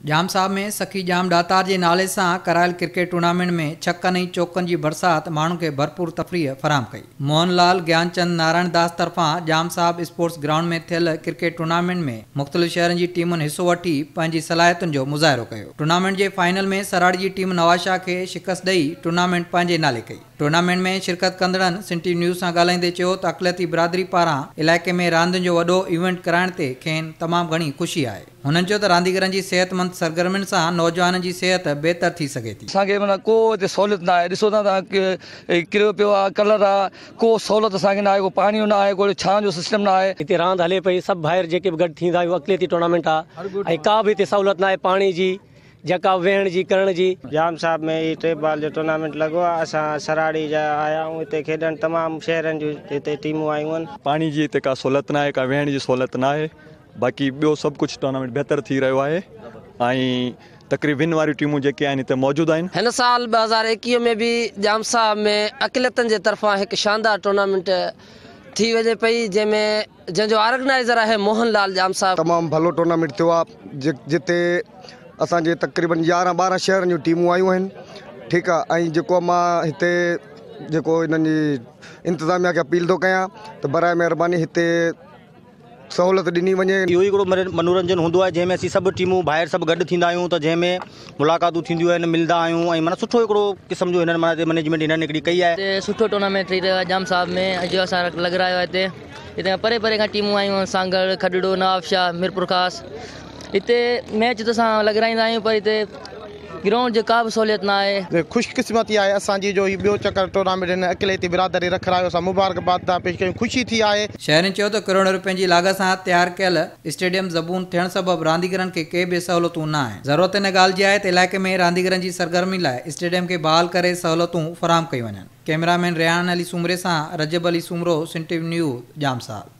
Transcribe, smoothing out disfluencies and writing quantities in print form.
ڄام صاحب ۾ سخي ڄام ڏاتار جي نالي سان ڪرايل ڪرڪيٽ ٽورنامينٽ ۾ ڇڪن ۽ چوڪن جي برسات ماڻهن کي ڀرپور تفريح فراهم ڪئي. موهن لال گيانچند نارائڻ داس طرفان ڄام صاحب اسپورٽس گرائونڊ ۾ ٿيل ڪرڪيٽ ٽورنامينٽ ۾ مختلف شهرن جي ٽيمن حصو وٺي پنهنجي صلاحيتن جو مظاهرو ڪيو. ٽورنامينٽ جي فائنل ۾ سراڙي جي ٽيم نوابشاهه کي شڪست ڏئي ٽورنامينٽ پنهنجي نالي ڪئي. ٽورنامينٽ ۾ شرڪت ڪندڙن سنڌ ٽي وي نيوز سان ڳالهائيندي چيو ته اقليتي برادري پاران علائقي ۾ راندين جو وڏو ايونٽ ڪرائڻ تي کين تمام گهڻي خوشي آهي. هنن چيو ته رانديگرن جي صحتمند سرگرمين سان نوجوانن جي صحت بهتر ٿي سگهي ٿي. اسان کي معنيٰ ڪو هتي سهولت نه آهي ڏسو ٿا توهان ڪريو پيو آهي ڪلر آهي ڪو سهولت اسان کي نه آهي ڪو پاڻي جو نه آهي ڪو ڇانو جو سسٽم نه آهي. هتي راند هلي پئي سڀ ڀائر جيڪي به گڏ ٿيندا آهيون اقليتي ٽورنامينٽ آهي ۽ ڪا به هتي سهولت نه آهي پاڻي جي جيڪا ويهڻ جي ڪرڻ جي. ڄام صاحب ۾ هي ٽيپ بال جو ٽورنامينٽ لڳو آهي اسان سراڙي جا آيا آهيون هتي کيڏڻ تمام شهرن جون هتي ٽيمون آيون آهن. پاڻي جي هتي ڪا سهولت نه آهي ڪا ويهڻ جي سهولت نه آهي باقي ٻيو سڀ ڪجهه ٽورنامينٽ بهتر ٿي رهيو آهي ۽ تقريبن واريون ٽيمون جيڪي آهن هتي موجود آهن. هن سال 2021 ۾ به ڄام صاحب ۾ اقليتن جي طرفان هڪ شاندار ٽورنامينٽ ٿي وڃي پئي جنهن ۾ جنهن جو آرگنائيزر آهي موهن لال ڄام صاحب. تمام ڀلو ٽورنامينٽ ٿيو آهي جتي اسان جي تقريبن 11 12 شهرن جون ٽيمون آيون آهن ٺيڪ آهي ۽ جيڪو مان هتي جيڪو انهن جي انتظاميا کي اپيل ٿو ڪيان ته برائي مهرباني هتي سهولت ڏني وڃي. اهو ئي هڪڙو منورنجن هوندو آهي جنهن ۾ اسين سڀ ٽيمون ڀائر سڀ گڏ ٿيندا آهيون ته جنهن ۾ ملاقاتون ٿينديون آهن ملندا آهيون ۽ معنيٰ سٺو هڪڙو قسم جو هنن معنيٰ مئنيجمينٽ هنن هڪڙي ڪئي آهي. هتي سٺو ٽورنامينٽ ٿي رهيو آهي ڄام صاحب ۾ اڄ اسان لڳرايو آهي هتي هتي پري پري کان ٽيمون آيون آهن سانگهڙ کڏڙو نوابشاهه ميرپورخاص هتي ميچ ته اسان لڳرائيندا آهيون پر هتي گرائونڊ جي ڪا به سهوليت نه آهي. خوش قسمتي آهي اسان جي جو هي ٻيو چڪر ٽورنامينٽ هن اقليتي برادري رکرايو اسان مبارڪباد ٿا پيش ڪيون خوشي ٿي آهي. شهرين چيو ته ڪروڙين روپين جي لاڳت سان تيار ڪيل اسٽيڊيم زبون ٿيڻ سبب رانديگرن کي ڪي به سهولتون نه آهن. ضرورت ان ڳالهه جي آهي ته علائقي ۾ رانديگرن جي سرگرمي لاء اسٽيڊيم کي بحال ڪري سهولتون فراهم ڪيون وڃن. ڪئميرا مين ريحان علي سومري سان رجب علي سومرو، سنڌ ٽي وي نيوز، ڄام صاحب.